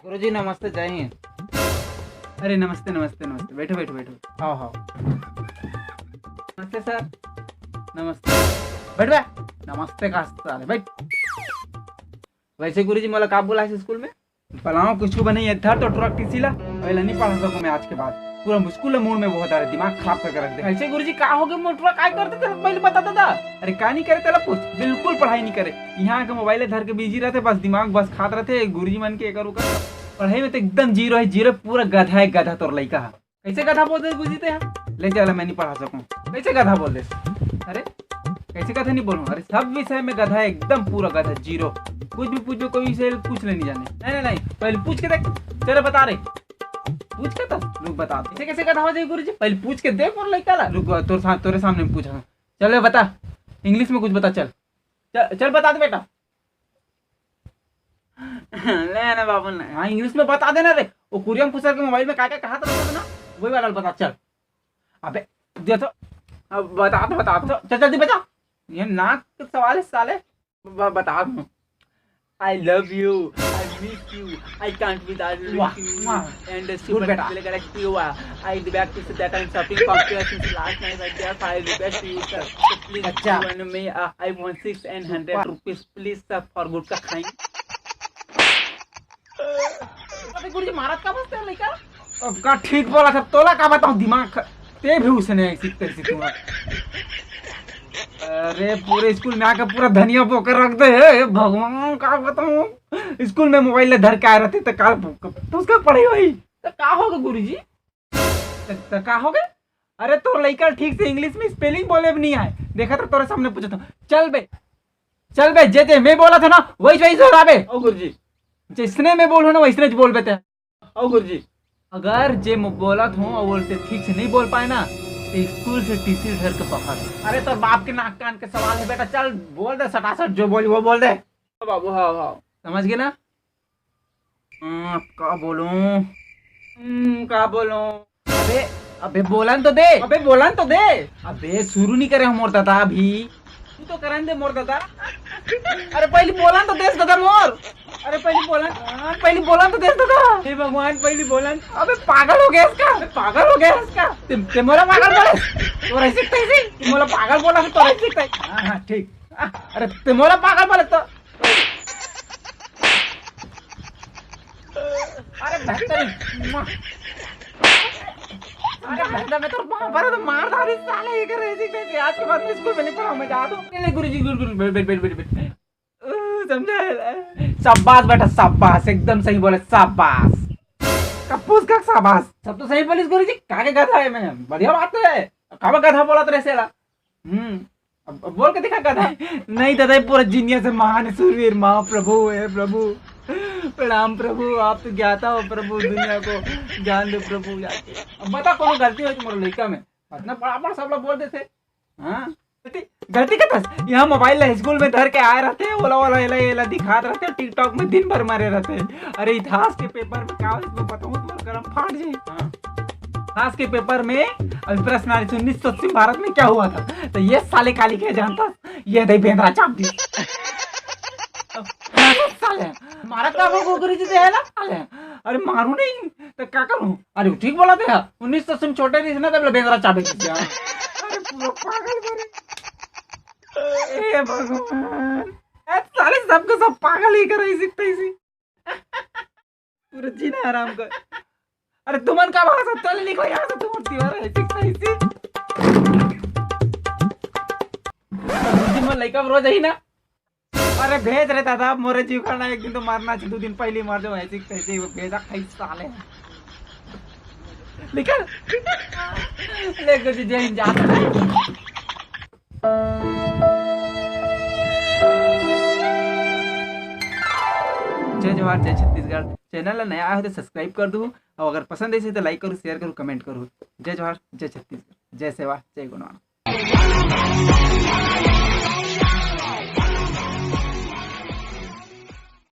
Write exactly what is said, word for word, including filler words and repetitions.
गुरुजी नमस्ते, जय हिंद। अरे नमस्ते, नमस्ते, नमस्ते। बैठो, बैठो, बैठो। हाँ, हाँ। नमस्ते सर। नमस्ते। बैठ बे। नमस्ते का साले, बैठ। वैसे गुरुजी मोला का बोला है स्कूल में? बलाओ कुछ बने, ये धर तो ट्रक टीसी ला, पहले नहीं पढ़ा सकूं मैं आज के बाद। पूरा स्कूल ला मूड में बहुत आ रहे, दिमाग खराब करके रख दे। ऐसे गुरुजी का हो गए, मोर ट्रक काय करते थे पहले बता दादा। अरे का नहीं करे तेला पूछ, बिल्कुल पढ़ाई नहीं करे। यहाँ के मोबाइल धर के बिजी रहते, बस दिमाग बस खात रहते गुरुजी मन के एकर ओकर। पढ़ाई में तो एकदम जीरो है, जीरो, पूरा गधा है गधा तोर लइका है। कैसे गधा बोल दे गुरुजी ते? ले चला, मैं नहीं पढ़ा सकूं। कैसे गधा बोल दे? अरे कैसे गधा नहीं बोलूं? अरे सब विषय में गधा है, एकदम पूरा गधा, जीरो। कुछ भी पूछो, कोई विषय कुछ नहीं जाने। नहीं नहीं नहीं, पहले पूछ के देख। चलो बता रहे, पूछ के तो लोग बता दे। कैसे कैसे गधा हो जाए गुरुजी? पहले पूछ के देख और लइका ला। रुक, तोर सा-, तोरे सामने पूछा। चल बता, इंग्लिश में कुछ बता। चल चल, चल बता दे बेटा। ले ना बाबू ना, हाँ इंग्लिश में बता देना रे। वो कुरियम कुसर के मोबाइल में का का कहा था ना, वही वाला बता। चल अबे दे तो, अब बता तो, बता तो, चल जल्दी बता। ये नाक के सवाल है साले। ब-, बता दूं। I love you, I miss you, I can't without you, वाह, वाह। And गुड बेटा। I back to say that I'm shopping complex since last night, I guess I request you sir, so please अच्छा। One me, uh, I want six and hundred super. Rupees, please sir, for गुटखा खाएंगे। अबे गुरुजी मारत का बसते हैं लइका? अब का ठीक बोला था, तोला का बताऊं, दिमाग ख-, ते भी उसने ऐसी तैसी तू। अरे पूरे स्कूल में आके पूरा धनिया बोकर रख दे। हे भगवान का बताऊं, स्कूल में मोबाइल ले धर के आ रहते तो काल तो उसका पढ़ाई हुई। तो का होगा गुरुजी? तो, तो का होगा? अरे तोर लइका ठीक से इंग्लिश में स्पेलिंग बोले भी नहीं आए। देखा तो तोरे सामने पूछा था। चल बे, चल बे, जे जे मैं बोला था ना वही वही दोहराबे। ओ गुरुजी। जैसने मैं बोलूँ ना वैसने बोलबे ते। ओ गुरुजी। अगर जे मैं बोलत हूँ और बोलते ठीक से नहीं बोल पाए ना तो स्कूल से टीसी धर के बाहर। अरे तोर बाप के नाक कान के सवाल है बेटा, चल बोल दे सटासट, जो बोली वो बोल दे। बाबू हाँ हाँ। समझ गए ना? हाँ, अब का बोलूं? हम्म, का बोलूं? अबे, अबे बोलन तो दे। अबे बोलन तो दे। अबे शुरू नहीं करे मोर दादा अभी। तू तो करन दे मोर दादा। अरे पहले बोलन तो देस दादा मोर। अरे पहले बोलन, हाँ, पहले बोलन तो देस दादा। हे भगवान, पहले बोलन। अबे पागल हो गया इसका। अबे पागल हो गया इसका। ते, ते मोला पागल बोले। तोर ऐसे तैसे। ते मोला पागल बोला तो तोर ऐसे तैसे। हाँ, हाँ, ठीक। अरे ते मोला पागल बोले तो। अरे बेहतरीन। अरे बेहतर, मैं तो वहां पर तो मार डाली साले, ये कर रहे थे, आज के बाद मैं स्कूल में नहीं पढ़ाऊं, मैं जा रहा हूँ। नहीं, नहीं, गुरुजी, गुरु, गुरु, बैठ, बैठ, बैठ, बैठ, बैठ। ओ, समझा है? शाबाश बेटा, शाबाश, एकदम सही बोले, शाबाश। कप्पूस का शाबाश। सब तो सही बोलिस गुरुजी, काके गधा है मैं, बढ़िया बात है। काबर गधा बोला तो रहसे ला। हम्म, अब, अब बोल के दिखा गधा। नहीं दादा, ये पूरा जीनियस है, महान है, सूरवीर, महाप्रभु है प्रभु। प्रणाम प्रभु, आप तो ज्ञाता हो प्रभु, दुनिया को ज्ञान दो प्रभु जाके। अब बता कोनो गलती हो तुम्हारे लइका में, इतना बड़ा बड़ा सब लोग बोल देते। हाँ, गलती, गलती का था। यहाँ मोबाइल ला स्कूल में धर के आए रहते, ओला ओला एला एला दिखात रहते, TikTok में दिन भर मरे रहते। अरे इतिहास के पेपर में का इसमें बताऊँ तो गरम फाट जाए। हाँ। इतिहास के पेपर में अभी प्रश्न आ रही थी, उन्नीस सौ अस्सी भारत में क्या हुआ था, तो ये साले काली के जानता, ये दे बेंदरा चाप दी। साले मारा का वो गुरुजी दे है ना साले। अरे मारू नहीं तो क्या करूँ? अरे ठीक बोला था, उन्नीस सौ अस्सी में छोटे रही ना तब बेंदरा चाबे की। अरे पूरा पागल करे। ए भगवान, ए साले सबके सब पागल ही करे इसी तैसी। पूरा जीना हराम कर। अरे तुमन का भाषा तल निकल यहाँ से, तुम दीवार है इसी तैसी। तुम लइका रोज ही ना। अरे भेज रे दादा, मोरे जीव खाना, एक दिन तो मरना चाहिए, दो दिन पहले मर जाओ, ऐसे कैसे वो भेजा खाई साले। निकल। ले गुरुजी, जय हिंद, जा। जय जोहार, जय छत्तीसगढ़। चैनल ला नया आए हो तो सब्सक्राइब कर दू, और अगर पसंद आइस तो लाइक करू, शेयर करू, कमेंट करू। जय जोहार, जय छत्तीसगढ़, जय सेवा, जय गुणवान।